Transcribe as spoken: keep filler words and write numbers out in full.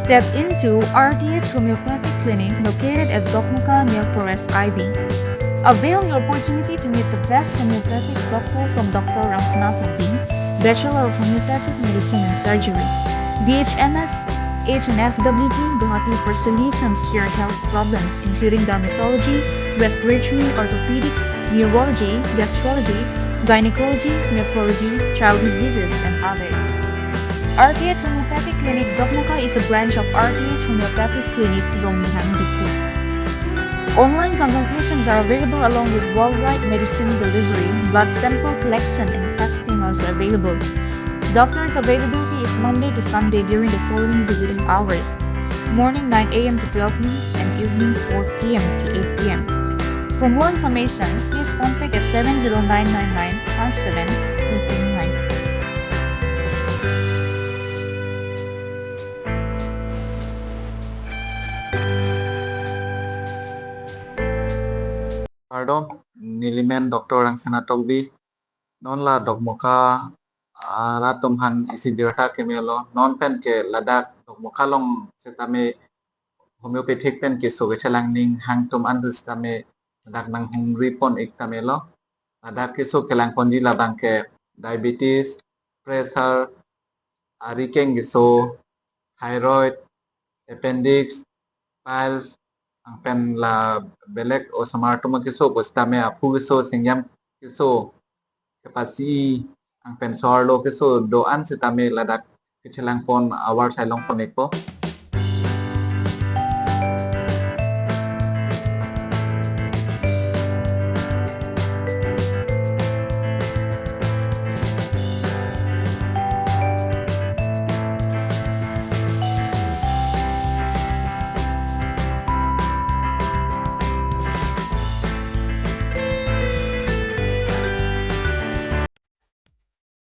Step into R T H Homeopathic Clinic located at Dokmoka near Forest I B. Avail your opportunity to meet the best homeopathic doctor from Doctor Rangsana Tokbi, Bachelor of Homeopathic Medicine and Surgery, B H M S, H and F W T Guwahati for solutions to your health problems including dermatology, respiratory, orthopedics, neurology, gastrology, gynecology, nephrology, child diseases, and others. R T H Homeopathic Clinic Dokmoka is a branch of R T H Homeopathic Clinic, Ronghang, Diphu. Online consultations are available along with worldwide medicine delivery. Blood sample collection and testing also available. Doctor's availability is Monday to Sunday during the following visiting hours: morning nine a m to twelve noon and evening four p m to eight p m. For more information, please contact at seven zero nine nine nine five seven two two nine. Kardom, nelimen Doctor Rangsana Tokbi. Non la Dokmoka arat atum aphan isi birta kemelo. Non pen ke ladak Dokmoka along setame homeopathic pen keso kechelang aning hang atum an tu setame ladak nanghumri pon ik tame lo. Ladak keso kelang ponji labang ke diabetes, pressure, ari keng keso, thyroid, appendix, piles, angpen la belek osomar atum keso pu setame aphu keso, singjam keso, kepasi angpen so-arlo keso do-an setame ladak kechelang pon avarsai long pon ikpo.